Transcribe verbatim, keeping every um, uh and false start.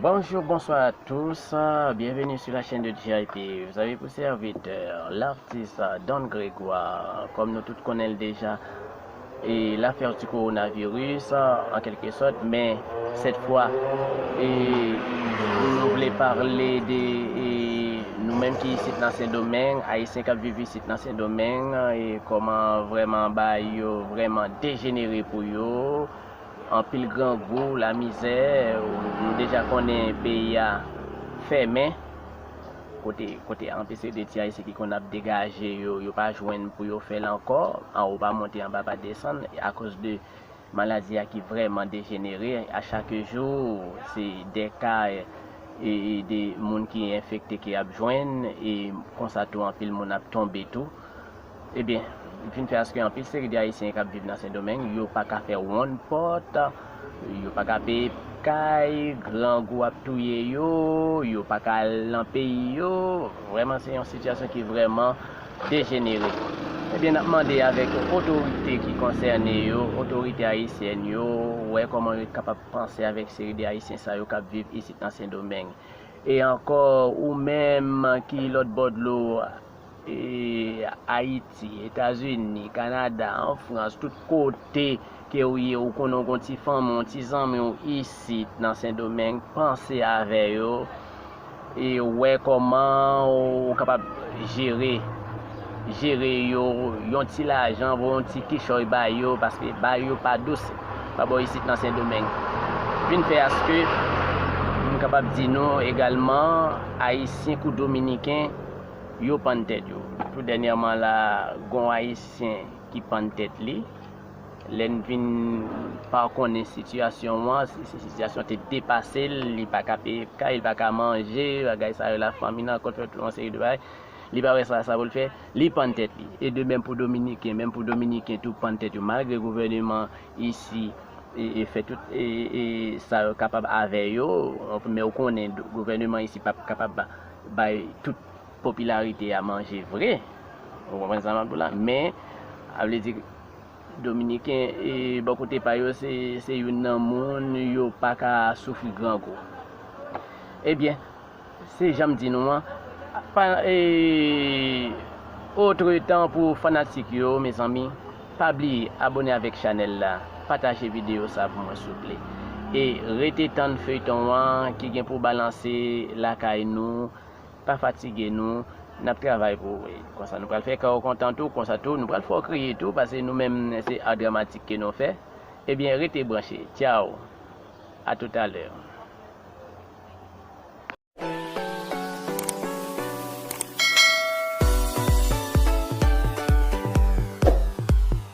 Bonjour, bonsoir à tous. Bienvenue sur la chaîne de G I P. Vous avez pour serviteur l'artiste Don Grégoire. Comme nous tous connaissons déjà, et l'affaire du coronavirus, en quelque sorte, mais cette fois, et nous voulons parler de, et nous-mêmes qui ici dans Saint-Domingue, Haïtiens qui vivent ici dans Saint-Domingue, et comment vraiment, bah, yo vraiment dégénéré pour yo. Anpil grangou, lamizè, nou deja konnen peyi a fèmen, kote, kote anpil seri de ti Ayisyen ki konn ap degaje yo, yo pa jwenn pou yo fè l ankò, anwo pa monte, anba pa desann, akoz de maladi a ki vrèman dejenere. A chak jou, se de ka, e, e de moun ki enfekte ki ap jwenn, e konsa tou anpil moun ap tonbe tou. Ebyen, vin fè aske anpil seri de Ayisyen k ap viv nan Sendomeng, yo pa ka fè wonn pòt, yo pa ka peye kay, grangou ap touye yo, yo pa ka al nan peyi yo. Vrèman, se yon sitiyasyon ki vrèman dejenere. Ebyen, n ap mande avèk otorite ki konsène yo, otorite ayisyèn yo, wè kòman yo kapab panse avèk seri de Ayisyen sa yo k ap viv isit nan Sendomeng. E ankò, ou menm ki lòt bò dlo, e, Ayiti, Etazini, Kanada, an Frans, tout kote ke ou ye, ou konnen w gon ti fanmi, yon ti zanmi w isit nan Sendomeng, panse avè yo, e wè kòman ou kapab jere, jere yo, yon ti lajan, voye yon ti kichòy ba yo, paske bagay yo pa dous pa bò isit nan Sendomeng. Vin fè aske m kapab di nou egalman, Ayisyen kou Dominiken, yo pann tèt yo. Tou dènyèman la, gon Ayisyen ki pann tèt li. Lè n vin pa konnen sitiyasyon an, si, si sitiyasyon te depase l, li pa ka peye kay, li pa ka manje, bagay sa yo, lafanmi nan kont fè tout yon seri de bagay. Li pa wè sa, sa pou l fè, li pann tèt li. E de menm pou Dominiken, menm pou Dominiken tou pann tèt yo. Malgre gouvèneman isi, e, e fè tout, e, e sa yo kapab avè yo, men ou konnen gouvèneman isi p ap kapab ba-, bay tout popilarite a manje vre. Ou konprann sa m ap di w la? Men, a vle di, Dominiken, e, bò kote pa yo, se, se youn nan moun yo pa ka soufri grangou. Ebyen, se jan m di nou an, pa, e, otretan pou fanatik yo, mezanmi, pa bliye abone avèk chanèl la, pataje videyo sa pou mwen, souple. E rete tann feyton an ki gen pou balanse lakay nou, pa fatige nou, n ap travay pou ou. Konsa nou pral fè kè w kontan tou, konsa tou nou pral fè w kriye tou, paske nou menm se a dramatik ke nou fè. Ebyen, rete branche. Tchaw. A toutalè.